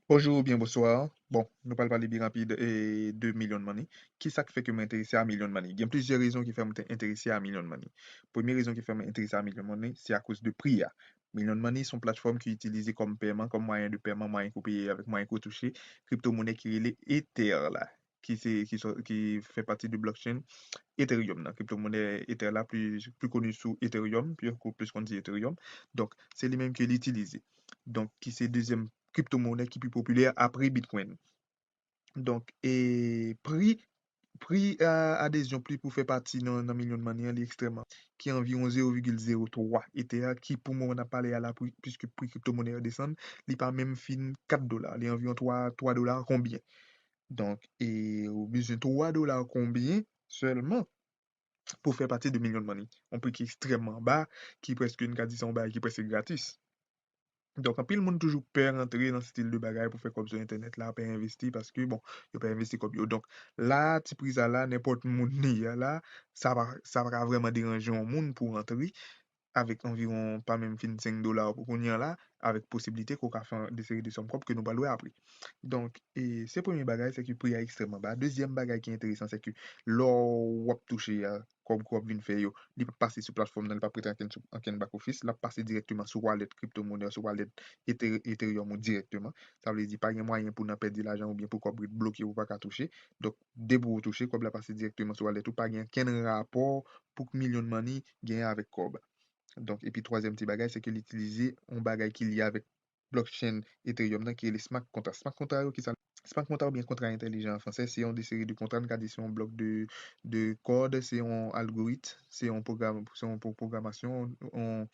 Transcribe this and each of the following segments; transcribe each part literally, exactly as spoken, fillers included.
Bonjou oubyen bonswa. Bon, nou pral pale byen rapid e, de Million Money. Kisa k fè ke mwen enterese a Million Money? Gen plizyè rezon ki fè mwen te enterese a Million Money. Premye rezon ki fè mwen enterese a Million Money, se akoz de pri a. Million Money se yon platfòm ki itilize kòm pèman, kòm mwayen de pèman, mwayen ke w peye avèk mwayen ke w touche, kriptomonè ki rele Ether la, ki se, ki, sò- ki fè pati de blockchain Ethereum nan. Kriptomonè Ether la, pli, pli koni sou Ethereum, pi, plis konn di Ethereum. Donk, se li menm ke li itilize. Donk, ki se dezyèm kriptomonè ki pi popilè apre Bitcoin. Donk, e pri, pri a, adezyon pri pou fè pati nan, nan Million Money an, li ekstrèmman, ki anviwon zewo vigil zewo twa Ether, ki pou moman n ap pale a la, pri, piske pri kriptomonè yo desann, li pa menm fin kat dola, li anviwon twa, twa dola konbyen. Donk, e ou bezwen twa dola konbyen sèlman pou fè pati de Million Money. Yon pri ki ekstrèmman ba, ki prèske, n ka di se yon bagay ki prèske gratis. Donk, anpil moun toujou pè rantre nan stil de bagay pou fè kòb sou entènèt la, pè envesti, paske, bon, yo pè envesti kòb yo. Donk, la, ti pri sa la, nenpòt moun li ye la, sa pa, sa pa ka vrèman deranje yon moun pou rantre avèk anviwon pa menm fin senk dola pou kounye a la, avèk posiblite ke w ka fè de seri de sòm kòb ke nou pral wè apre. Donk, e, se premye bagay, se ke pri a ekstrèmman ba. Dezyèm bagay ki enteresan, se ke lè w ap touche a, kòb ke w ap vin fè yo, li p ap pase sou platfòm nan, li p ap rete ankenn, sou ankenn back office, l ap pase dirèkteman sou wallet kriptomonè, sou wallet Ether- Ethereum ou dirèkteman. Sa vle di, pa gen mwayen pou nan pèdi lajan oubyen pou kòb ret bloke, ou pa ka touche. Donk, depi w touche, kòb la pase dirèkteman sou wallet ou, pa gen ankenn rapò pou k Million Money genyen avèk kòb. Donk, epi twazyèm ti bagay, se ke li itilize yon bagay ki lye avèk blockchain Ethereum nan ki rele smart contract. Smart contract yo, kisa? Smart contract oubyen kontra entèlijan an fransè, se yon de seri de kontra, n ka di se yon blòk de, de kòd, se yon algorit, se yon pwogram, se yon pwo- pwogramasyon, yon,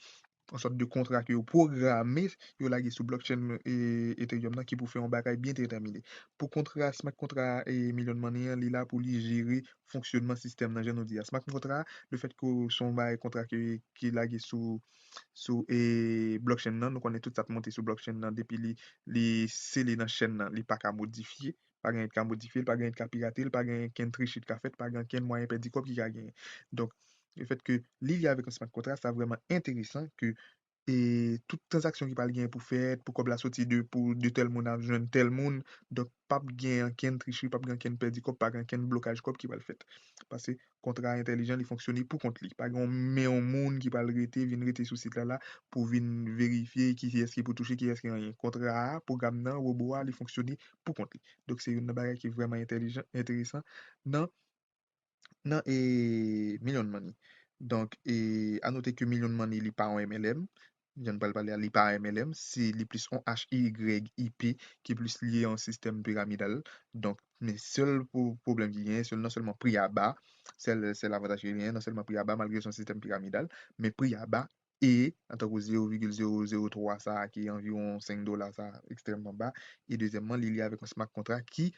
yon sòt de kontra ke yo pwograme, yo lage sou blockchain e, Ethereum nan ki pou fè yon bagay byen detèmine. Pou kontra, smart kontra e Million Money an, li la pou li jere fonksyonman sistèm nan, jan nou di a. Smart kontra, le fèt ke se yon bagay kontra ke, ki lage sou, sou e, blockchain nan, nou konnen tout sa ap monte sou blockchain nan, depi li, li sele nan chèn nan, li pa ka modifye, pa gen anyen ki ka modifye l, pa gen anyen ki ka pirate l, pa gen ankenn tricherie ki ka fèt, pa gen ankenn mwayen pèdi kòb ki ka genyen. Donk, le fèt ke li lye avèk yon smart contract, sa vrèman enteresan ke e tout tranzaksyon ki pral genyen pou fèt, pou kòb la soti de, pou de tèl moun al jwenn tèl moun. Donk, p ap gen ankenn tricherie, p ap gen ankenn pèdi kòb, pa gen ankenn blokaj kòb ki pral fèt. Paske kontra entèlijan, li fonksyone pou kont li. Pa gen yon men yon moun ki pral rete, vin rete sou sit la la pou vin verifye kiyès ki pou touche, kiyès ki anyen. Kontra a, pwogram nan, wobo a, li fonksyone pou kont li. Donk, se youn nan bagay ki vrèman entèlijan, enteresan nan nan e, Million Money. Donk, e, a note ke Million Money, li pa yon M L M. Jan n pral pale a, li pa M L M, se li plis yon H Y I P ki plis lye yon sistèm piramidal. Donk, men sèl pwo- pwoblèm ki genyen, sèl non sèlman pri a ba, sèl sèl avantaj ki genyen, non sèlman pri a ba malgre se yon sistèm piramidal, men pri a ba e antanke zewo vigil zewo zewo twa sa a ki anviwon senk dola sa a ekstrèmman ba, e dezyèmman, li lye avèk yon smart contract ki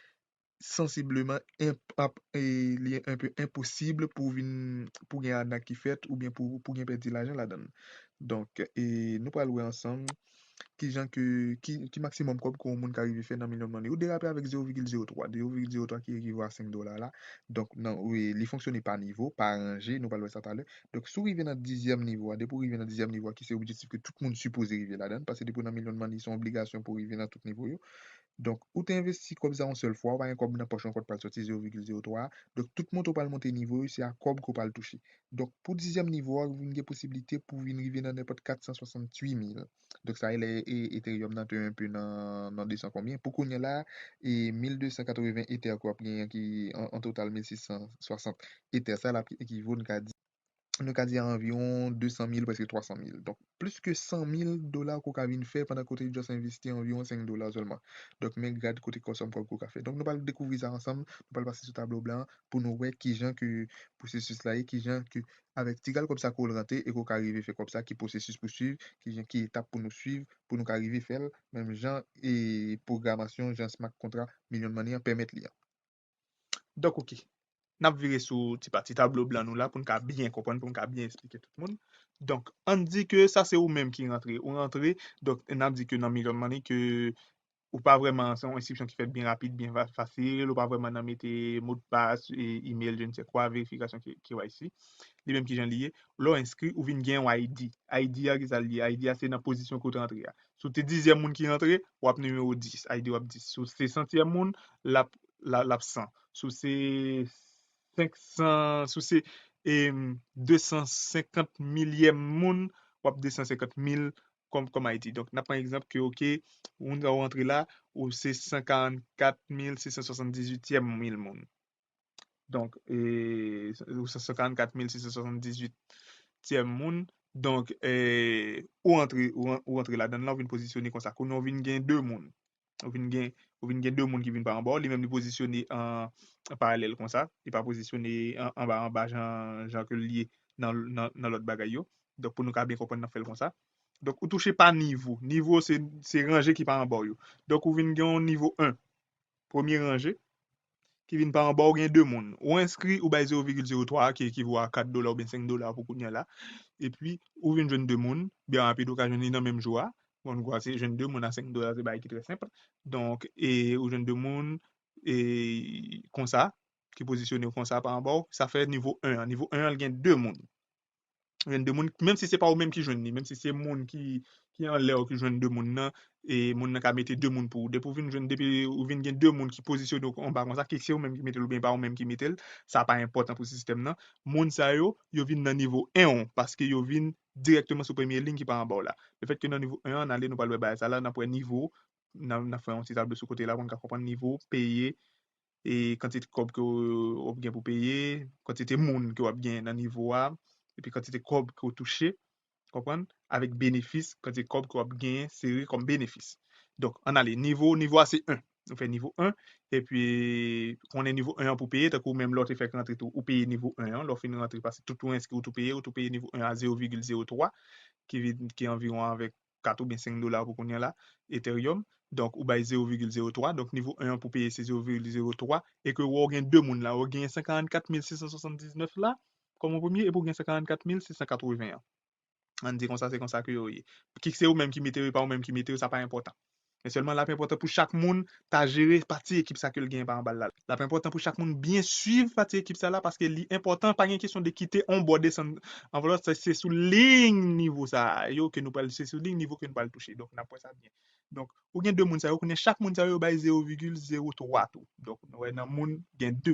sansibleman enp- ap- e, li enpe enposib pou vin pou gen anak ki fèt oubyen pou, pou gen pèdi lajan ladan l. Donk, e, nou pral wè ansanm kijan ke, ki, ki maksimòm kòb ke yon moun ka rive fè nan Million Money. Ou derape avèk zewo vigil zewo twa, zewo vigil zewo twa ki ekivalan a senk dola la. Donk, nan, wi, li fonksyone pa nivo, pa ranje, nou pral wè sa talè. Donk, si w rive nan dizyèm nivo a, depi w rive nan dizyèm nivo a, ki se objektif ke tout moun sipoze rive ladan l, paske depi w nan Million Money, se yon obligasyon pou w rive nan tout nivo yo. Donk, ou te envesti kòb sa yon sèl fwa, ou pa gen kòb nan pòch ou ankò, t pral soti zewo vigil zewo twa. Donk, tout monte ou pral monte nivo yo, se a kòb ke w pral touche. Donk, pou dizyèm nivo a, ou vin gen posiblite pou w vin rive nan nenpòt kat san swasanntuit mil. Donk, sa e lè e, Ethereum nan te enpe nan, nan de san konbyen. Pou kounye a la, e mil de san katreven Ether ke w ap genyen ki an, an total mil sis san swasant Ether, sa l ap ekivo, n ka di, nou ka di a anviwon de san mil, prèske twa san mil. Donk, plis ke san mil dola ke w ka vin fè pandan ke w te just envesti anviwon senk dola sèlman. Donk, men gad kote kòb, sòm kòb ke w ka fè. Donk, nou pral dekouvri sa ansanm, nou pral pase sou tablo blan an pou nou wè kijan ke pwosesis la ye, kijan ke avèk ti kal kòb sa ke w rantre e ke w ka rive fè kòb sa, ki pwosesis pou swiv, kijan, ki etap pou nou swiv, pou nou ka rive fè l, menm jan e pwogramasyon, jan smart contract Million Money an pèmèt li an. Donk, oke. N ap vire sou ti pati tablo blan nou la pou n ka byen konprann, pou n ka byen eksplike tout moun. Donk, ann di ke sa se ou menm ki rantre. Ou rantre, donk, n ap di ke nan Million Money ke ou pa vrèman, se yon enskripsyon ki fèt byen rapid, byen fa- fasil, ou pa vrèman nan mete modpas, e, email, je ne sais quoi, verifikasyon K- KYC. Li menm kijan li ye, lè w enskri, ou vin gen yon I D. I D a, kisa l ye? I D a, se nan pozisyon ke w te antre a. Si w te dizyèm moun ki rantre, w ap nimewo dis, sa vle di w ap dis. Si w se santyèm moun, l ap, l ap, l ap san. Si w se senk san, si w se em, de san senkant milyèm moun, w ap de san senkant mil kòm, kòm I D. Donk, n ap pran egzanp ke, oke, moun sa w rantre la, ou se san karannkat mil sis san swasanndizuityèm mil moun. Donk, e, ou se san karannkat mil sis san swasanndizuityèm moun. Donk, e, ou rantre, ou, ran- ou rantre ladan l la, ou vin pozisyone konsa. Kounye a ou vin gen de moun. Ou vin gen, ou vin gen de moun ki vin pa anba w. Li menm li pozisyone an, an paralèl konsa. Li pa pozisyone an, anba, anba jan, jan ke l ye nan, nan, nan lòt bagay yo. Donk, pou nou ka byen konprann, n ap fè l konsa. Donk, ou touche pa nivo. Nivo, se, se ranje ki pa anba w yo. Donk, ou vin gen yon nivo en. Premye ranje, ki vin pa anba w, gen de moun. Ou enskri, ou bay zewo vigil zewo twa a, ki ekivo a kat dola oubyen senk dola pou kounye a la. Epi, ou vin jwenn de moun. Byen rapid, ou ka jwenn li nan menm jou a. Bon, nou kwè se jwenn de moun a senk dola, se bagay ki trè senp. Donk, e, ou jwenn de moun, e, konsa, ki pozisyone w konsa pa anba w, sa fè nivo en an. Nivo en an, l gen de moun. Jwenn de moun, menm si se pa ou menm ki jwenn li, menm si se moun ki, ki anlè w ki jwenn de moun nan, e moun nan ka mete de moun pou ou. Depi ou vin jwenn, depi ou vin gen de moun ki pozisyone w anba konsa, ki se ou menm ki mete l oubyen pa ou menm ki mete l, sa pa enpòtan pou sistèm nan. Moun sa yo, yo vin nan nivo en w, paske yo vin dirèkteman sou premye liy ki pa anba w la. Lefètke nan nivo en an, n ale, nou pral wè bagay sa la, n ap wè nivo, n ap, n ap fè yon ti tablo sou kote la pou n ka konprann nivo, peye, e kantite kòb ke w ap gen pou peye, kantite moun ke w ap gen nan nivo a, epi kantite kòb ke w touche, konprann, avèk benefis, kantite kòb ke w ap genyen sere kòm benefis. Donk, ann ale, nivo, nivo a se en. Ou fè nivo en, epi konnen nivo en an pou peye, tankou menm lè w te fèk rantre tou, ou peye nivo en an, lè w fin rantre, pase tout ou enskri, ou tou peye, ou tou peye nivo en a zewo vigil zewo twa, ki vin, ki anviwon avèk kat oubyen senk dola pou kounye a la, Ethereum. Donk, ou bay zewo vigil zewo twa. Donk, nivo en an pou peye se zewo vigil zewo twa. E ke ou gen de moun la, ou gen san karannkat mil sis san swasanndiznèf la, kòm premye, epi ou gen san karannkat mil sis san katreven an. Ann di konsa, se konsa ke yo ye. Ki se ou menm ki mete yo, e pa ou menm ki mete yo, sa pa enpòtan. Men sèlman, l ap enpòtan pou chak moun ta jere pati ekip sa ke l genyen pa anba l la. L ap enpòtan pou chak moun byen swiv pati ekip sa la, paske li enpòtan, pa gen kesyon de kite on bò desann anvlòp, se, se sou liy nivo sa a, yo, ke nou pral, se sou liy nivo ke nou pral touche. Donk, n ap wè sa byen. Donk, ou gen de moun sa yo, kounye a chak moun sa yo, yo bay zewo vigil zewo twa tou. Donk, nou wè nan moun, gen de.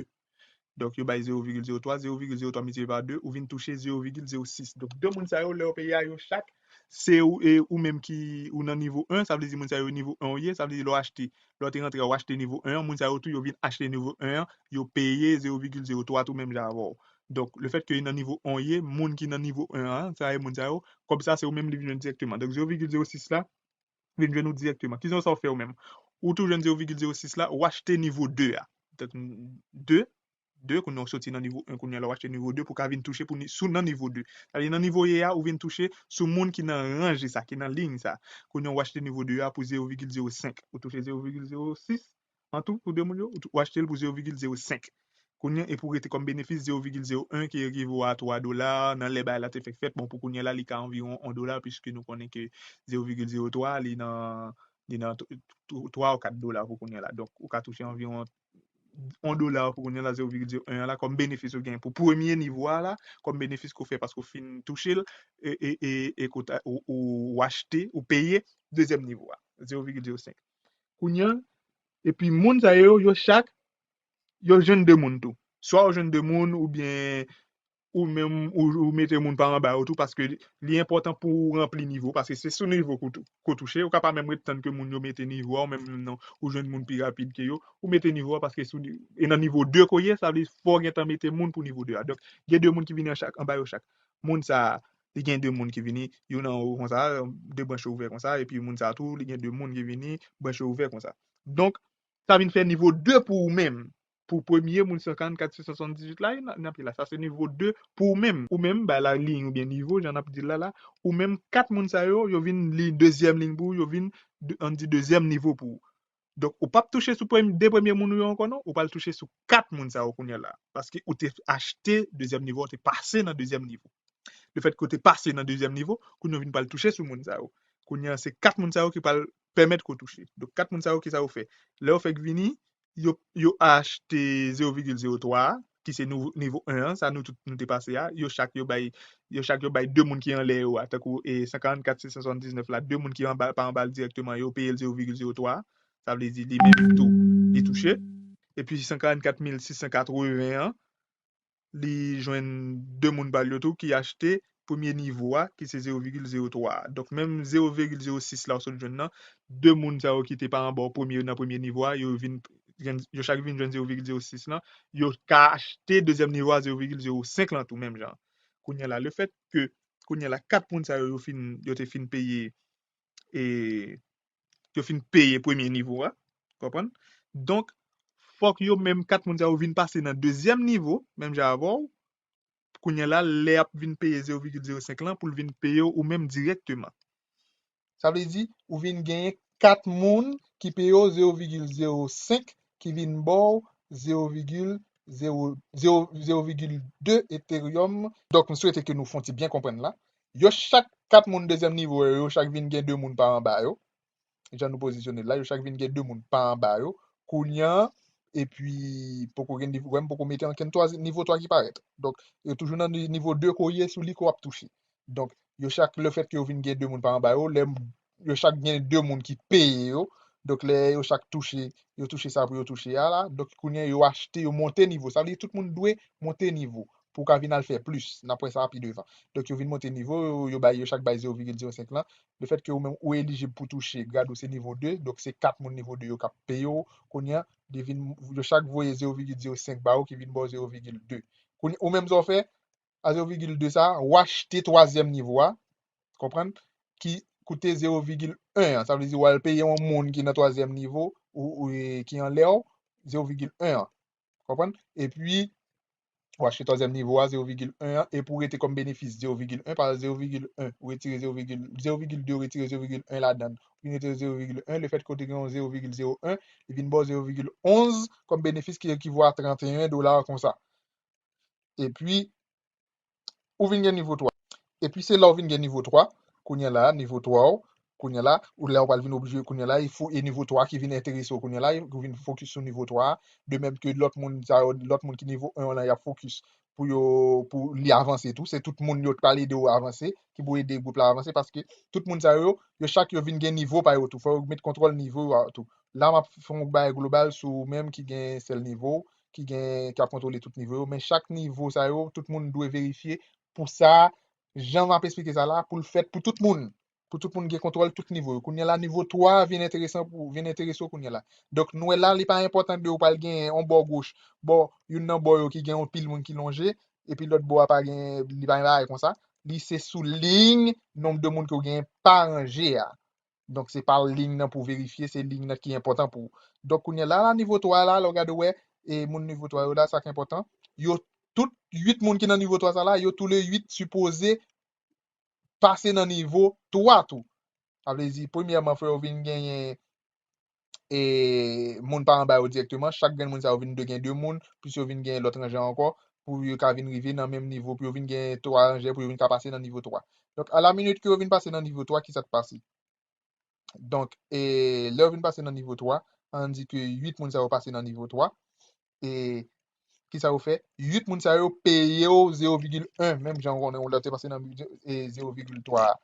Donk, yo bay zewo vigil zewo twa, zewo vigil zewo twa miltipliye pa de, ou vin touche zewo vigil zewo sis. Donk, de moun sa yo, lè yo peye a, yo chak, se ou, e, ou menm ki, ou nan nivo en, sa vle di moun sa yo nivo en ou ye, sa vle di lè w achte, lè w te rantre a, ou achte nivo en an, moun sa yo tou, yo vin achte nivo en an, yo peye zewo vigil zewo twa tou menm jan avè w. Donk, lefètke yo nan nivo en ou ye, moun ki nan nivo en an, sa e moun sa yo, kòb sa, se ou menm li vin jwenn dirèkteman. Donk, zewo vigil zewo sis la, vin jwenn ou dirèkteman. Ki jan sa w fè ou menm? Ou tou jwenn zewo vigil zewo sis la, ou achte nivo de a. Donk, de, de, kounye a w soti nan nivo en, kounye a la w achte nivo de pou ka vin touche pou ni, sou nan nivo de. Sa vle di nan nivo ye a, ou vin touche sou moun ki nan ranje sa, ki nan liy sa. Kounye a w achte nivo de a pou zewo vigil zewo senk. Ou touche zewo vigil zewo sis, an tou, pou de moun yo, ou tou- ou achte l pou zewo vigil zewo senk. Kounye a, epi w rete kòm benefis zewo vigil zewo en ki ekivo a twa dola, nan lè bagay la te fèk fèt. Bon, pou kounye a la, li ka anviwon on dola, piske nou konnen ke zewo vigil zewo twa, li nan, li nan t- t- twa ou kat dola pou kounye a la. Donk, ou ka touche anviwon on dola pou kounye a la, zewo vigil zewo en an la, kòm benefis ou gen pou premye nivo a la, kòm benefis ke w fè paske w fin touche l, e, e, e, e ke w ta- ou, ou, ou achte, ou peye dezyèm nivo a, zewo vigil zewo senk. Kounye a, epi moun sa yo, yo chak, yo jwenn de moun tou. Swa ou jwenn de moun, oubyen ou menm, ou, ou mete moun pa anba yo tou, paske li enpòtan pou ou ranpli nivo, paske se sou nivo ke w tou- ke w touche, ou ka pa menm ret tann ke moun yo mete nivo a, ou menm, menm non, ou jwenn moun pi rapid ke yo, ou mete nivo a, paske sou ni- e nan nivo de ke w ye, sa vle di fò w gentan mete moun pou nivo de a. Donk, gen de moun ki vini an chak, anba yo chak. Moun sa, li gen de moun ki vini, youn anwo konsa, de branch yo ouvè konsa, epi moun sa tou, li gen de moun ki vini, branch yo ouvè konsa. Donk, sa vin fè nivo de pou ou menm. Pou premye moun san karannkat sis san swasanndizuit la, n ap di la, sa se nivo de pou ou menm. Ou menm, bay la liy oubyen nivo, jan n ap di l la, la, ou menm, kat moun sa yo, yo vin li dezyèm liy pou ou, yo vin, de- ann di dezyèm nivo pou ou. Donk, ou p ap touche sou premye, de premye moun ou yo ankò, non, ou pral touche sou kat moun sa yo kounye a la. Paske ou te achte dezyèm nivo, ou te pase nan dezyèm nivo. Lefètke ou te pase nan dezyèm nivo, kounye a w vin pral touche sou moun sa yo. Kounye a, se kat moun sa yo ki pral pèmèt ke w touche. Donk, kat moun sa yo, kisa yo fè? Lè yo fèk vini, yo, yo achte zewo vigil zewo twa a, ki se nivo en an, sa nou tout nou te pase a, yo chak yo bay yo chak yo bay de moun ki anlè yo a, tankou e san karannkat sis san swanndiznèf la, de moun ki anba pa anba l dirèkteman, yo peye l zewo vigil zewo twa. Sa vle di li menm tou, li touche. Epi san karannkat mil sis san katreven an, li jwenn de moun pa l yo tou ki achte premye nivo a, ki se zewo vigil zewo twa a. Donk, menm zewo vigil zewo sis la w sot jwenn nan, de moun sa yo ki te pa anba w premye nan premye nivo a, yo vin yo chak vin jwenn zewo vigil zewo sis lan, yo ka achte dezyèm nivo a zewo vigil zewo senk lan tou, menm jan. Kounye a la, le fèt ke kounye a la, kat moun sa yo, yo fin, yo te fin peye, e, yo fin peye premye nivo a, konprann? Donk, fòk yo menm kat moun sa yo vin pase nan dezyèm nivo, menm jan avè w, kounye a la, lè y ap vin peye zewo vigil zewo senk lan, pou l vin peye w ou menm dirèkteman. Sa vle di, ou vin genyen kat moun ki peye w zewo vigil zewo senk, ki vin ba w zewo vigil zewo, zewo, zewo vigil de Ethereum. Donk, m swete ke nou fon ti byen konprann la. Yo chak kat moun dezyèm nivo yo, yo chak vin gen de moun pa anba yo. Jan nou pozisyone l la, yo chak vin gen de moun pa anba yo. Kounye a, epi poko gen nivo, wè m poko mete ankenn twa, nivo twa ki parèt. Donk, yo toujou nan ni- nivo de ke w ye sou li ke w ap touche. Donk, yo chak, le fèt ke yo vin gen de moun pa anba yo, lè m- yo chak gen de moun ki peye yo. Donk, lè yo chak touche, yo touche sa pou yo touche a la. Donk, kounye a, yo achte, yo monte nivo. Sa vle di tout moun dwe monte nivo pou w ka vin al fè plis. N ap wè sa pi devan. Donk, yo vin monte nivo, yo, yo bay, yo chak bay zewo vigil zewo senk lan. Le fèt ke ou menm ou elijib pou touche, grad ou se nivo de, donk se kat moun nivo de yo k ap peye w. Kounye a, li vin, yo chak voye zewo vigil zewo senk ba ou ki vin ba w zewo vigil de. Kounye, ou menm sa w fè, a zewo vigil de sa, w achte twazyèm nivo a, konprann, ki koute zewo vigil en an. Sa vle di w al peye yon moun ki nan twazyèm nivo, ou, ou, e, ki anlè w, zewo vigil en an. Konprann? Epi, w achte twazyèm nivo a, zewo vigil en an, epi w rete kòm benefis zewo vigil en, pa zewo vigil en, ou retire zewo vigil, zewo vigil de, ou retire zewo vigil en ladan l. Ou vin retire zewo vigil en, le fèt ke w te gen yon zewo vigil zewo en, li vin ba w zewo vigil onz kòm benefis ki ekivò a tranteyen dola konsa. Epi, ou vin gen nivo twa. Epi se la ou vin gen nivo twa. Kounye a la, nivo twa ou, kounye a la, ou lè ou pral vin oblije, kounye a la, e fo, e nivo twa ki vin enterese w. Kounye a la, ou vin fokis sou nivo twa a. De menm ke lòt moun, sa yo, lòt moun ki nivo en lan, y ap fokis pou yo, pou li avanse tou. Se tout moun yo k pral ede w avanse, ki pou ede gwoup la avanse, paske tout moun sa yo, yo chak yo vin gen nivo pa yo tou. Fò yo met kontwòl nivo yo tou. La, m ap fè yon bagay global sou ou menm ki gen sèl nivo, ki gen, ki ap kontwole tout nivo yo. Men chak nivo sa yo, tout moun dwe verifye pou sa, jan m ap esplike sa la, pou l fèt pou tout moun. Pou tout moun gen kontwòl tout nivo yo. Kounye a la, nivo twa a vin enteresan pou, vin enterese w kounye a la. Donk, nou wè la, li pa enpòtan de ou pral gen yon bò goch, bò, youn nan bò yo ki gen yon pil moun ki lonje, epi lòt bò a pa gen, li pa gen bagay konsa. Li se sou liy, nonb de moun ke w gen pa ranje a. Donk, se pa liy nan pou verifye, se liy nan ki enpòtan pou ou. Donk, kounye a la, la, nivo twa la, lè w gade w wè, e moun nivo twa yo la, sa k enpòtan, yo tout uit moun ki nan nivo twa sa la, yo toule uit sipoze pase nan nivo twa tou. Sa vle di, premyèman, fò yo vin genyen e moun pa anba yo dirèkteman. Chak grenn moun sa yo vin de gen de moun, plis yo vin gen lòt ranje ankò, pou yo ka vin rive nan menm nivo, pou yo vin gen twa ranje, pou yo vin ka pase nan nivo twa. Donk, a la minit ke yo vin pase nan nivo twa, ki sa k pase? Donk, e, lè yo vin pase nan nivo twa, ann di ke uit moun sa yo pase nan nivo twa, e, ki sa yo fè? Uit moun sa yo peye w zewo vigil en, menm jan w konnen, ou lè w te pase nan e, zewo vigil twa a,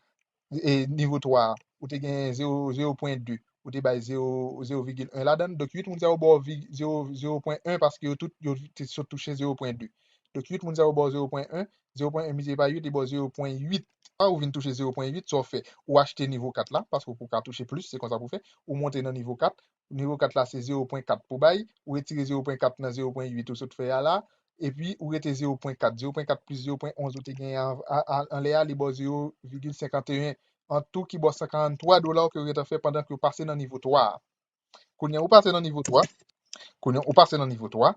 e, nivo twa a, ou te gen zewo, zewo pwen de, ou te bay zewo, zewo vigil en ladan l. Donk, uit moun sa yo ba w vi- zewo, zewo pwen en paske yo tout, yo te sot touche zewo pwen de. Donk, uit moun sa yo ba w zewo pwen en, zewo pwen en miltipliye pa uit, li ba w zewo pwen uit. A, ou vin touche zewo pwen uit, sa w fè? Ou achte nivo kat la, paske ou pou ka touche plis, se konsa pou fè. Ou monte nan nivo kat. Nivo kat la, se zewo pwen kat pou bay. Ou retire zewo pwen kat nan zewo pwen uit ou sot fè a la. Epi, ou rete zewo pwen kat. Zewo pwen kat plis zewo pwen onz ou te genyen an- a- a- anlè a, li ba w zewo vigil senkanteyen. An tou, ki ba w san karanntwa dola ke w gentan fè pandan ke w pase nan nivo twa a. Kounye a, ou pase nan nivo twa. Kounye a, ou pase nan nivo twa.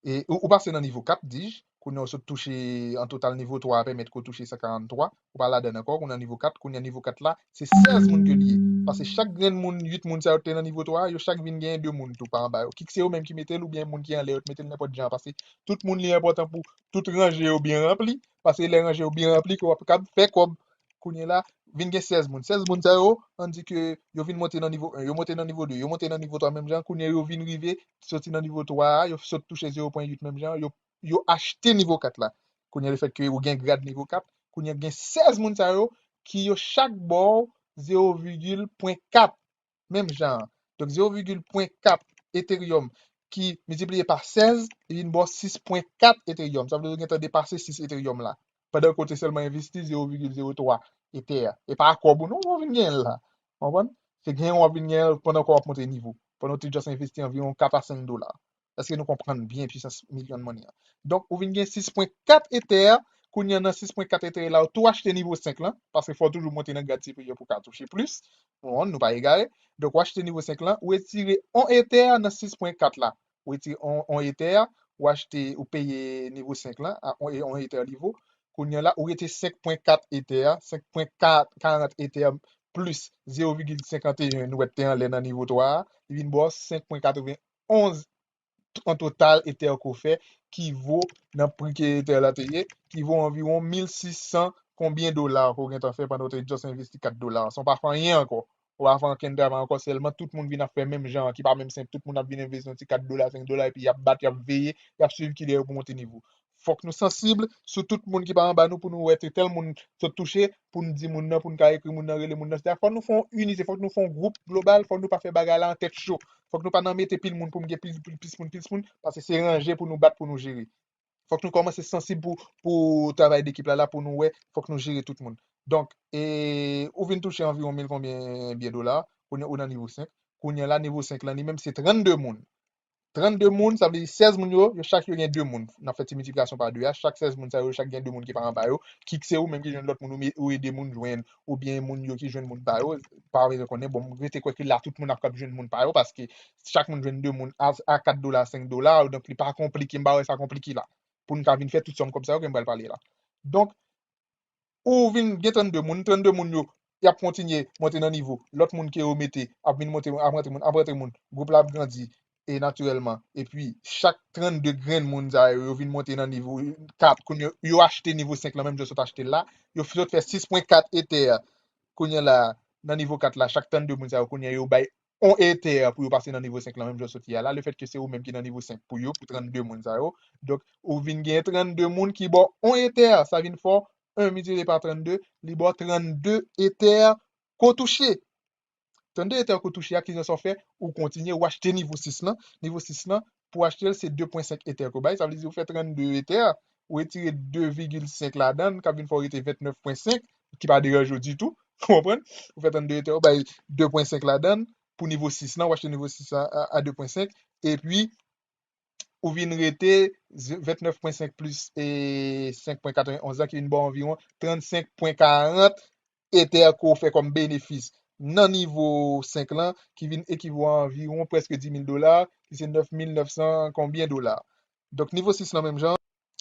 E, ou, ou pase nan nivo kat, dis. Kounye a, ou sot touche, an total, nivo twa a pèmèt ke w touche san karanntwa. Ou pa ladan l ankò, ou nan nivo kat. Kounye a, nivo kat la, se sèz moun ke li ye. Paske chak grenn moun, uit moun sa yo te nan nivo twa a, yo chak vin genyen de moun tou pa anba yo. Kit se yo menm ki mete l oubyen moun ki anlè yo te mete l nenpòt jan. Paske tout moun li enpòtan pou tout ranje yo byen ranpli. Paske lè ranje yo byen ranpli, ke w ap kab fè kòb. Kounye a la, vin gen sèz moun. Sèz moun sa yo, ann di ke yo vin monte nan nivo en, yo monte nan nivo de, yo monte nan nivo twa menm jan. Kounye a, yo vin rive, soti nan nivo twa a, yo sot touche zewo pwen uit menm jan, yo, yo achte nivo kat la. Kounye a, lefètke ou gen grad nivo kat, kounye a gen sèz moun sa yo ki yo chak ba w zewo vigil pwen kat. Menm jan an. Donk, zewo vigil pwen kat Ethereum ki miltipliye pa sèz, li vin ba w sis pwen kat Ethereum. Sa vle di ou gentan depase sis Ethereum la. Pandan ke w te sèlman envesti zewo vigil zewo twa Ether. E pa kòb ou non, w vin genyen l la. Konprann? Se genyen w ap vin genyen l pandan ke w ap monte nivo. Pandan w te just envesti anviwon kat a senk dola. Èske nou konprann byen pwisans milyon money an? Donk, ou vin gen sis pwen kat Ether, kounye a nan sis pwen kat Ether la, ou tou achte nivo senk lan, paske fò w toujou monte nan grad siperyè pou w ka touche plis. Bon, nou pa egare. Donk, ou achte nivo senk lan, ou retire yon Ether nan sis pwen kat la. Ou retire yon, yon Ether, ou achte, ou peye nivo senk lan, a yon, yon Ether li vo. Kounye a la, ou rete senk pwen kat Ether, senk pwen karant Ether plis zewo vigil senkanteyen nou wè te anlè nan nivo twa a, li vin ba w senk pwen katrevenn onz an total Ether ke w fè, ki vo nan pri ke Ether la te ye, ki vo anviwon mil sis san konbyen dola ke w gentan fè pandan w te just envesti kat dola. San w pa fè anyen ankò. Ou pa fè ankenn travay ankò, sèlman tout moun vin ap fè menm jan an, ki pa menm senp, tout moun ap vin envesti yon ti kat dola, senk dola, epi y ap bat, y ap veye, y ap swiv kilè yo pou monte nivo. Fòk nou sansib sou tout moun ki pa anba nou pou nou wè tèl moun sot touche, pou n di moun nan, pou n ka ekri moun nan, rele moun nan, etsetera. Fòk nou fè yon inite, fòk nou fè yon gwoup global, fòk nou pa fè bagay la an tèt cho. Fòk nou pa nan mete pil moun pou m gen pil, pil, plis moun, plis moun, paske se ranje pou nou bat, pou nou jere. Fòk nou kòmanse sansib pou, pou travay dekip la, la, pou nou wè, fòk nou jere tout moun. Donk, e, ou vin touche anviwon mil konbyen byen dola, kounye a ou nan nivo senk. Kounye a la, nivo senk lan, li menm, se trannde moun. Trannde moun, sa vle di sèz moun yo, yo chak yo gen de moun. N ap fè ti miltiplikasyon pa de a, chak sèz moun sa yo, yo chak gen de moun ki pa anba yo, ki se ou menm ki jwenn lòt moun, ou, ou ede moun jwenn, oubyen moun yo ki jwenn moun pa yo, pa bezwen konnen, bon, m rete kwè ke la, tout moun ap kab jwenn moun pa yo, paske chak moun jwenn de moun a, a kat dola, senk dola, donk li pa konplike, m pa wè sa konplike la. Pou n ka vin fè tout sòm kòb sa yo ke m pral pale la. Donk, ou vin gen trannde moun, trannde moun yo, y ap kontinye monte nan nivo. Lòt moun ke yo mete ap vin monte, ap rantre moun, ap rantre moun. Gwoup la ap grandi, e natirèlman. Epi, chak trannde grenn moun sa yo, yo vin monte nan nivo kat, kounye yo, yo achte nivo senk lan, menm jan yo sot achte l la. Yo sot fè sis pwen kat Ether. Kounye a la, nan nivo kat la, chak trannde moun sa yo, kounye a yo bay yon Ether pou yo pase nan nivo senk lan, menm jan yo sot ye a la. Lefètke se ou menm ki nan nivo senk pou yo, pou trannde moun sa yo. Donk, ou vin gen trannde moun ki ba w yon Ether. Sa vin fè w, yon miltipliye pa trannde, li ba w trannde Ether ke w touche. Trannde Ether ke w touche a, ki jan sa w fè? Ou kontinye, ou achte nivo sis lan. Nivo sis lan, pou w achte l, se de pwen senk Ether ke w bay. Sa vle di ou fè trannde Ether, ou retire de vigil senk ladan l, k ap vin fè w rete vennèf pwen senk, ki pa deranje w ditou. Ou konprann? Ou fè trannde Ether, ou bay de pwen senk ladan l. Pou nivo sis lan, ou achte nivo sis lan a, a de pwen senk. Epi, ou vin rete vennèf pwen senk plis, e, senk pwen katrevenn onz lan, ki vin ba w anviwon trannsenk pwen karant Ether ke w fè kòm benefis nan nivo senk lan, ki vin ekivo a anviwon prèske dis mil dola, ki se nèf mil nèf san konbyen dola. Donk, nivo sis lan menm jan,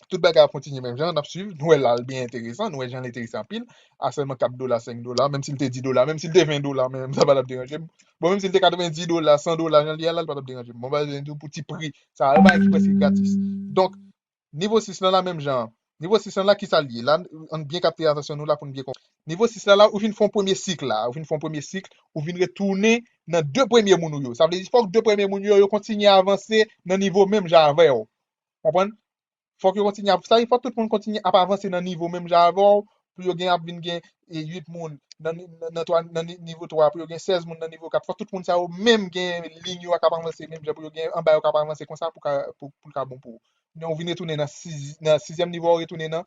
tout bagay ap kontinye menm jan, n ap swiv, nou wè la l byen enteresan, nou wè jan l enteresan anpil, a sèlman kat dola, senk dola, menm si l te dis dola, menm si l te ven dola, menm sa pa t ap deranje m. Bon, menm si l te katrevenndis dola, san dola, jan l ye a la, l pa t ap deranje m. Bon, bagay pou ti pri, sa a, bagay ki prèske gratis. Donk, nivo sis lan la, menm jan an. Nivo sis lan la, ki sa l ye? La, ann byen kapte atansyon nou la pou n byen konprann. Nivo sis la, la, ou fin fè yon premye sik la, ou fin fè yon premye sik, ou vin retounen nan de premye moun ou yo. Sa vle di, fòk de premye moun yo, yo kontinye avanse nan nivo menm jan avè w. Konprann? Fòk yo kontinye ap, sa vle di, fòk tout moun kontinye ap avanse nan nivo menm jan avè w, pou yo gen, ap vin gen, e, uit moun nan, nan, nan twa, nan ni-, nivo twa, pou yo gen sèz moun nan nivo kat. Fòk tout moun sa yo menm gen liy yo k ap avanse menm jan, pou yo gen anba yo k ap avanse konsa pou ka, pou, pou l ka bon pou ou. Men ou vin retounen nan siz-, nan sizyèm nivo a, ou retounen nan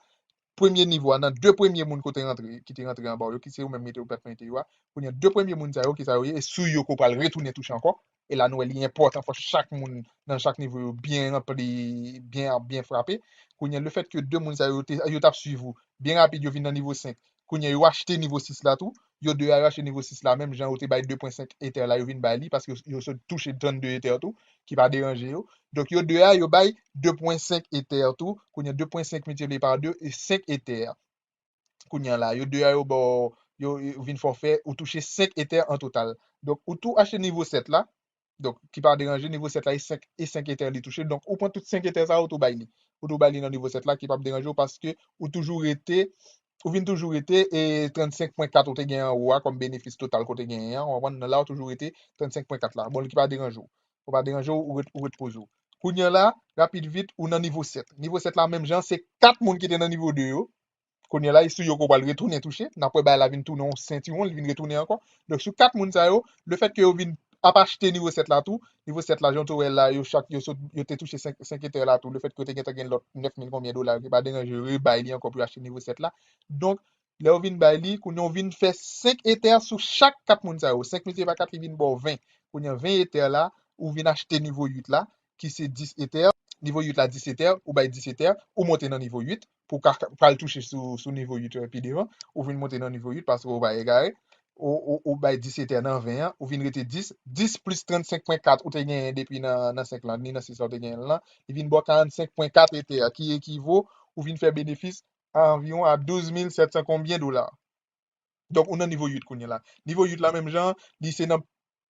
premye nivo a, nan de premye moun ke w te rantre, ki te rantre anba w yo, ki se ou menm mete yo, pèt mete yo a. Kounye a, de premye moun sa yo, ki sa yo ye, e sou yo ke w pral retounen touche ankò. E la, nou wè li enpòtan, fò chak moun nan chak nivo yo byen ranpli, byen, byen frape. Kounye a, lefètke de moun sa yo, te, yo t ap swiv ou, byen rapid, yo vin nan nivo senk. Kounye a, yo achte nivo sis la tou. Yo de a, yo achte nivo sis la, menm jan yo te bay de pwen senk Ether la, yo vin bay li, paske yo, yo sot touche trannde Ether tou, ki pa deranje yo. Donk, yo de a, yo bay de pwen senk Ether tou. Kounye a, de pwen senk miltipliye pa de, e senk Ether. Kounye a la, yo de a, yo ba w, yo, yo vin fè w fè, ou touche senk Ether an total. Donk, ou tou achte nivo sèt la. Donk, ki pa deranje, nivo sèt la, e senk, e senk Ether li touche. Donk, ou pran tout senk Ether sa yo, ou tou bay li. Ou tou bay li nan nivo sèt la, ki p ap deranje w, paske ou toujou rete, ou vin toujou rete, e trannsenk pwen kat ou te gen anwo a kòm benefis total ke w te genyen an, ou konprann, nan la ou toujou rete trannsenk pwen kat la. Bon, li ki pa deranje w. Ou pa deranje w, ou ret, ou ret poze w. Kounye a la, rapid vit, ou nan nivo sèt. Nivo sèt la, menm jan, se kat moun ki te nan nivo de yo. Kounye a la, e sou yo ke w pral retounen touche. N ap wè bagay la vin tounen yon sentiwon, li vin retounen ankò. Donk, sou kat moun sa yo, lefètke yo vin ap achte nivo sèt la tou, nivo sèt la, jan w te wè la, yo chak, yo sot, yo te touche senk, senk etè la tou. Lefètke yo te gentan gen lòt nèf mil konbyen dola, yo pa deranje yo rebay li ankò pou yo achte nivo sèt la. Donk, lè yo vin bay li, kounye a w vin fè senk etè sou chak kat moun sa yo. Senk miltipliye pa kat, li vin ba w ven. Kounye a ven etè la, ou vin achte nivo uit la, ki se dis etè. Nivo uit la, dis etè, ou bay dis etè, ou monte nan nivo uit, pou ka, ka pral touche sou, sou nivo uit yo pi devan, ou vin monte nan nivo uit paske ou pa egare. Ou, ou, ou bay dis etè nan ven an, ou vin rete dis, dis plis trannsenk pwen kat ou te genyen depi nan, nan senk lan, ni nan sis la ou te genyen l lan, li vin ba w karannsenk pwen kat etè, ki ekivo, ou vin fè benefis a anviwon a douz mil sèt san konbyen dola. Donk, ou nan nivo uit kounye a la. Nivo uit la, menm jan, li se nan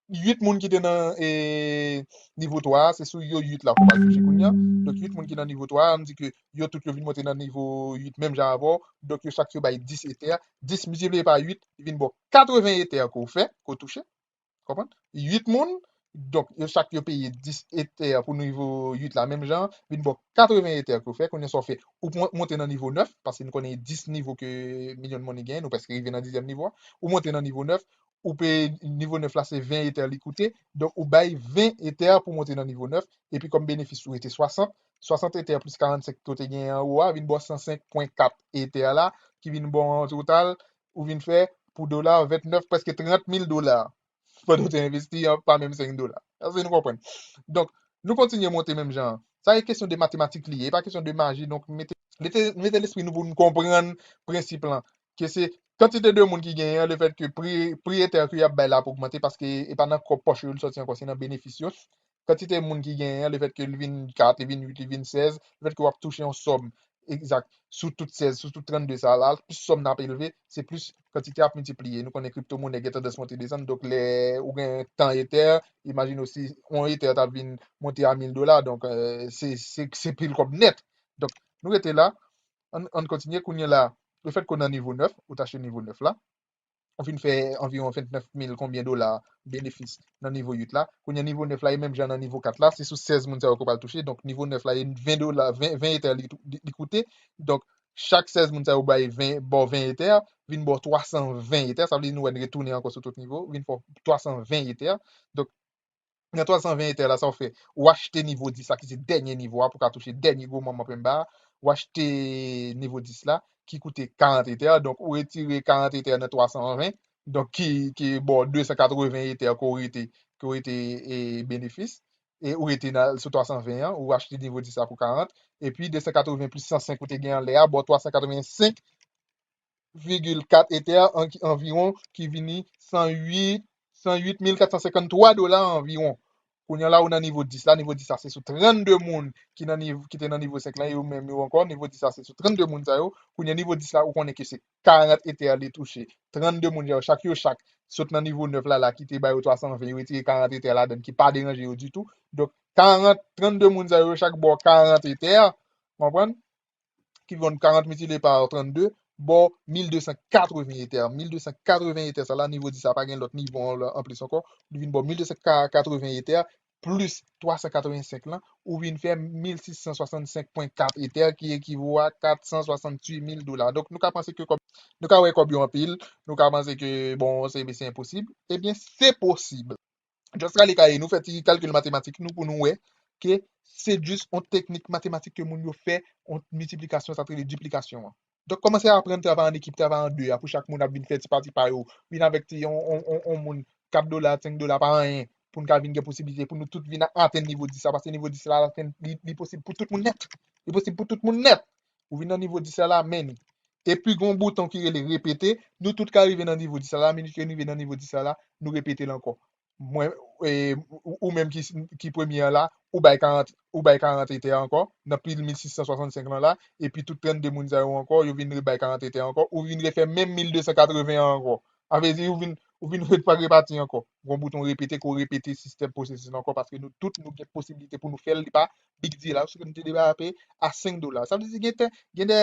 uit moun ki te nan e, nivo twa a, se sou yo uit la ke w pral touche kounye a. Donk, uit moun ki nan nivo twa a, ann di ke yo tout yo vin monte nan nivo uit menm jan avè w. Donk, yo chak yo bay dis etè. Dis miltipliye pa uit, li vin ba w katreven etè ke w fè, ke w touche. Konprann? Uit moun, donk, yo chak yo peye dis etè pou nivo uit la, menm jan, vin ba w katreven etè ke w fè. Kounye a sa w fè, ou pran, monte nan nivo nèf, paske nou konnen dis nivo ke Million Money genyen, nou prèske rive nan dizyèm nivo a. Ou monte nan nivo nèf, ou peye nivo nèf la, se ven etè li koute. Donk, ou bay ven etè pou monte nan nivo nèf. Epi, kòm benefis, ou rete swasant. Swasant etè plis karannsenk ke w te genyen anwo a, vin ba w san senk pwen kat etè la, ki vin ba w an total, ou vin fè pou dola vennèf, prèske trant mil dola. Pandan w te envesti an, pa menm senk dola. Èske nou konprann? Donk, nou kontinye monte menm jan an. Sa e kesyon de matematik li ye, e pa kesyon de maji. Donk, mete, mete, mete lespri nou pou nou konprann prensip lan. Ke se kantite de moun ki genyen an, lefètke pri, pri etè ke y ap bay la ap ogmante, paske e pa nan kòb pòch yo li sòti ankò, se nan benefis yo. Kantite moun ki genyen an, lefètke li vin kat, li vin uit, li vin sèz, lefètke w ap touche yon sòm egzak sou tout sèz, sou tout trannde sa la, plis sòm nan ap elve, se plis kantite a ap miltipliye. Nou konnen kriptomonè gen tandans monte desann, donk lè ou gen tan etè, imajine w si yon etè ta vin monte a mil dola, donk, eh, se, se, se pil kòb nèt. Donk, nou rete la, ann, ann kontinye. Kounye a la, lefètke w nan nivo nèf, ou tache nivo nèf la, ou fin fè anviwon vennèf mil konbyen dola benefis nan nivo uit la. Kounye a nivo nèf la, e menm jan nan nivo kat la, se sou sèz moun sa yo ke w pral touche. Donk, nivo nèf la, e ven dola, ven, ven etè li, li, li koute. Donk, chak sèz moun sa yo bay ven, ba w ven etè, vin ba w twa san ven etè. Sa vle di nou wè n retounen ankò sou tout nivo, vin fè w twa san ven etè. Donk, nan twa san ven etè la, sa w fè? Ou achte nivo dis la, ki se dènye nivo a, pou w ka touche dènye gwo manman penba a. Ou achte nivo dis la, ki koute karant etè. Donk, ou retire karant etè nan twa san ven. Donk, ki, ki ba w de san katreven etè ke w rete, ke w rete, e, benefis. E ou rete nan, sou twa san ven an, ou achte nivo dis la pou karant. Epi, de san katreven plis san senk ou te gen anlè a, ba w twa san katreven senk vigil kat etè an, anviwon, ki vini san uit, san uit mil kat san senkanntwa dola anviwon. Kounye a la, ou nan nivo dis la. Nivo dis la, se sou trannde moun ki nan nivo, ki te nan nivo senk lan, e yo menm yo ankò. Nivo dis la, se sou trannde moun sa yo. Kounye a, nivo dis la, ou konnen ke se karant etè li touche. Trannde moun sa yo, chak yo chak, sot nan nivo nèf la, la, ki te ba yo twa san ven, yo retire karant etè ladan, ki pa deranje yo ditou. Donk, karant, trannde moun sa yo, chak ba w karant etè, konprann? Ki vin karant miltipliye pa trannde, ba w mil de san katreven etè. Mil de san katreven etè, sa la, nivo dis la, pa gen lòt nivo an, anplis ankò. Li vin ba w mil de san katreven etè, plis twa san katreven senk lan, ou vin fè mil sis san swasannsenk pwen kat etè, ki ekivo a kat san swasanntuit mil dola. Donk, nou ka panse ke kòb, nou ka wè kòb yo anpil, nou ka panse ke, bon, se, se enposib. Ebyen, se posib. Just rale kay nou, fè ti kalkil matematik nou pou nou wè ke se jis yon teknik matematik ke moun yo fè, yon miltiplikasyon, sa k rele diplikasyon an. Donk, kòmanse aprann travay an ekip, travay an de a, pou chak moun ap vin fè ti pati pa yo, vin avèk ti, yon, yon, yon, yon moun, kat dola, senk dola, pa anyen, pou n ka vin gen posiblite, pou nou tout vin atenn nivo dis la, paske nivo dis la, li, li posib pou tout moun nèt. Li posib pou tout moun nèt. Ou vin nan nivo dis la, la, men. Epi, gen yon bouton ki rele repete, nou tout ka rive nan nivo dis la, la, minit ke nou rive nan nivo dis la, la, nou repete l ankò. Mwen, e, ou, ou menm ki, ki premye an la, ou bay karant, ou bay karant etè ankò, nan pil mil sis san swasannsenk lan la, epi tout trannde moun sa yo ankò, yo vin rebay karant etè ankò, ou vin refè menm mil de san katreven an ankò. Sa vle di, ou vin, ou vin re-, repati ankò. Gon bouton repete, ke w repete sistèm pwosesis la ankò, paske nou tout, nou gen posiblite pou nou fè l, li pa big deal la, si nou te develope a senk dola. Sa vle di, gen te, gen de,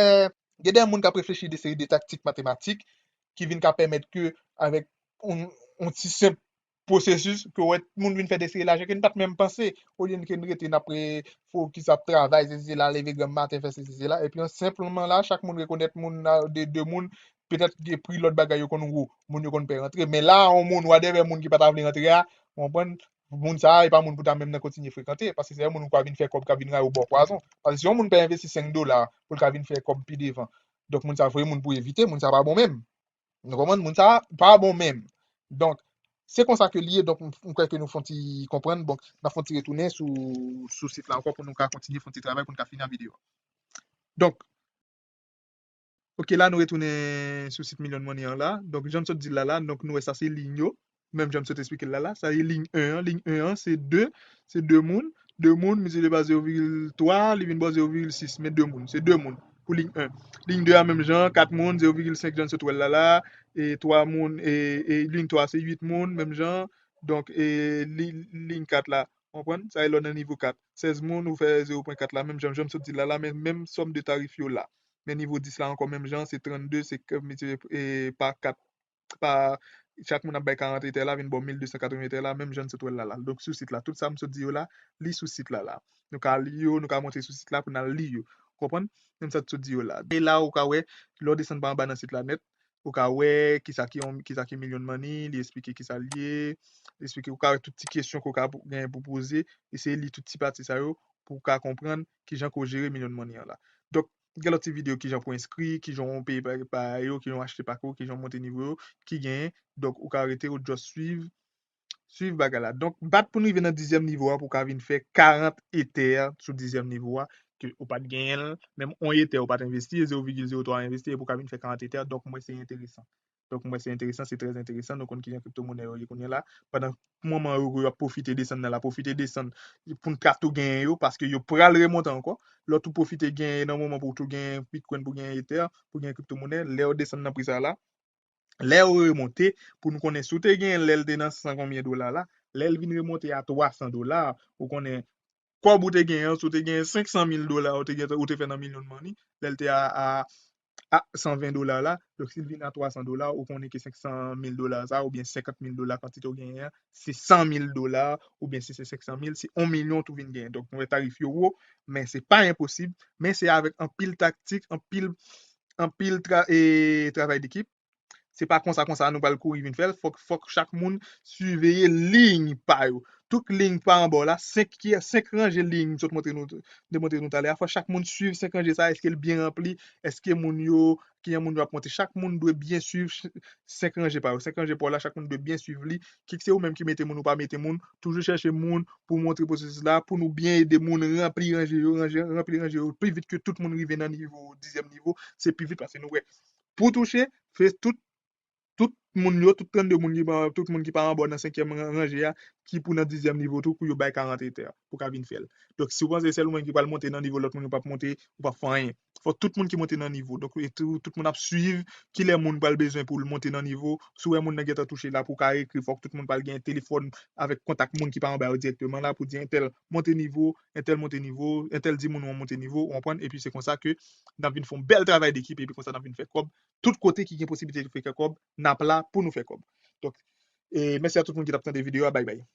gen de moun k ap reflechi de seri de taktik matematik ki vin ka pèmèt ke, avèk yon, yon ti senp pwosesis ke w wè moun vin fè de seri lajan ke n pa t menm panse. Olye ke n rete n ap fokis ap travay, sesi sela, leve granm maten, fè sesi sela. Epi an senpleman la, chak moun rekonèt moun nan de, de moun, petèt gen pri lòt bagay yo konn wo, moun yo konn pè rantre. Men la, yon moun, wadèvè moun ki pa ta vle rantre a, w konprann, moun sa a, e pa moun pou ta menm nan kontinye frekante, paske se yon moun ou ka vin fè kòb, ka vin rayi w ba w pwazon. Paske si yon moun pè envesti senk dola pou l ka vin fè kòb pi devan, donk moun sa a vrè moun pou evite, moun sa a pa bon menm. Nou konprann? Moun sa a pa bon menm. Donk, se konsa ke li ye, donk m, m kwè ke nou fon ti konprann. Bon, n ap fon ti retounen sou, sou sit la ankò pou nou ka kontinye fon ti travay pou nou ka fini ak videyo a. Donk, oke, la nou retounen sou sit Million Money an la. Donk, jan m sot di l la la, donk nou wè sa se liy yo. Menm jan m sot esplike l la la, sa se liy en an. Liy en an, se de, se de moun. De moun, miltipliye pa zewo vigil twa, li vin ba w zewo vigil sis, men de moun. Se de moun pou liy en. Liy de a, menm jan, kat moun, zewo vigil senk, jan n sot wè l la la, e twa moun, e, e liy twa, se uit moun, menm jan. Donk, e li, liy kat la, w konprann? Sa e lè w nan nivo kat. Sèz moun, ou fè zewo pwen kat la, menm jan, jan m sot di l la la, men menm sòm de tarif yo la. Men nivo dis la ankò, menm jan, se trannde, se k-, miltipliye, e, pa kat, pa, chak moun ap bay karant etè la, vin ba w mil de san katreven etè la, menm jan n sot wè l la la. Donk, sou sit la, tout sa m sot di yo la, li sou sit la la. Nou ka li yo, nou ka monte sou sit la pou n al li yo. Konprann? Menm sa m sot di yo la. E la, ou ka wè, lè w desann pa anba nan sit la nèt, ou ka wè kisa ki yon, kisa ki Million Money, li esplike kisa l ye, li esplike, ou ka wè tout ti kesyon ke w ka pou, genyen pou poze, eseye li tout ti pati sa yo pou w ka konprann kijan ke w jere Million Money an la. Donk, gen lòt ti videyo kijan pou enskri, kijan w peye pa, pa yo, kijan w achte pak ou, kijan w monte nivo yo, ki genyen. Donk, ou ka rete, ou just swiv, swiv bagay la. Donk, bat pou n rive nan dizyèm nivo a pou w ka vin fè karant etè sou dizyèm nivo a, ke ou pa t genyen l, menm yon etè ou pa t envesti, zewo vigil zewo twa envesti, epi w ka vin fè karant etè. Donk, mwen, se enteresan. Donk, mwen, se enteresan, se trè enteresan. Nou konn kijan kriptomonè yo ye kounye a la. Pandan moman yo, yo ap pwofite desann nan la, pwofite desann pou n ka tou genyen yo, paske yo pral remonte ankò. Lè w tou pwofite genyen nan moman pou w tou genyen Bitcoin, pou genyen Ether, pou genyen kriptomonè, lè yo desann nan pri sa la, lè yo remonte, pou nou konnen si w te genyen lè l te nan san konbyen dola la, lè l vin remonte a twa san dola, ou konnen kòb ou te genyen an, si w te genyen senk san mil dola, ou te gen, ou te fè nan Million Money, lè l te a, a, a san ven dola la, donk si l vin a twa san dola, ou konnen ke senk san mil dola sa, oubyen senkant mil dola kantite w genyen an, se san mil dola, oubyen si se senk san mil, se yon milyon tou vin genyen. Donk, nou wè tarif yo wo, men se pa enposib, men se avèk anpil taktik, anpil, anpil tra-, e, travay dekip. Se pa konsa, konsa nou pral kouri vin fè l. Fòk, fòk chak moun siveye liy pa yo. Tout liy pa anba w la, senk ki, senk ranje liy m sot montre nou, demontre nou talè a. Fòk chak moun swiv senk ranje sa, èske l byen ranpli, èske moun yo, kijan moun yo ap monte. Chak moun dwe byen swiv ch-, senk ranje pa yo. Senk ranje pa w la, chak moun dwe byen swiv li. Kit se ou menm ki mete moun ou pa mete moun, toujou chèche moun pou montre pwosesis la, pou nou byen ede moun ranpli ranje yo, ranje, ranpli ranje yo pi vit ke tout moun rive nan nivo, dizyèm nivo, se pi vit paske nou wè. Pou touche, fè tout, tout moun yo, tout trannde moun ki pa, tout moun ki pa anba w nan senkyèm ran-, ranje a, ki pou nan dizyèm nivo tou, pou yo bay karant etè pou ka vin fè l. Donk, si w panse sèl ou menm ki pral monte nan nivo, lòt moun yo p ap monte, ou p ap fè anyen. Fòk tout moun ki monte nan nivo. Donk, e tou, tout moun ap swiv kilè moun pral bezwen pou l monte nan nivo. Si w wè moun nan gentan touche la, pou w ka ekri, fòk tout moun pral gen telefòn avèk kontak moun ki pa anba yo dirèkteman la, pou di entèl monte nivo, entèl monte nivo, entèl di moun ou monte nivo, ou konprann? Epi se konsa ke n ap vin fè yon bèl travay dekip, epi konsa n ap vin fè kòb. Tout kote ki gen posiblite de fè kòb, n ap la pou nou fè kòb. Donk, e mèsi a tout moun ki t ap tande videyo a. Bay bay.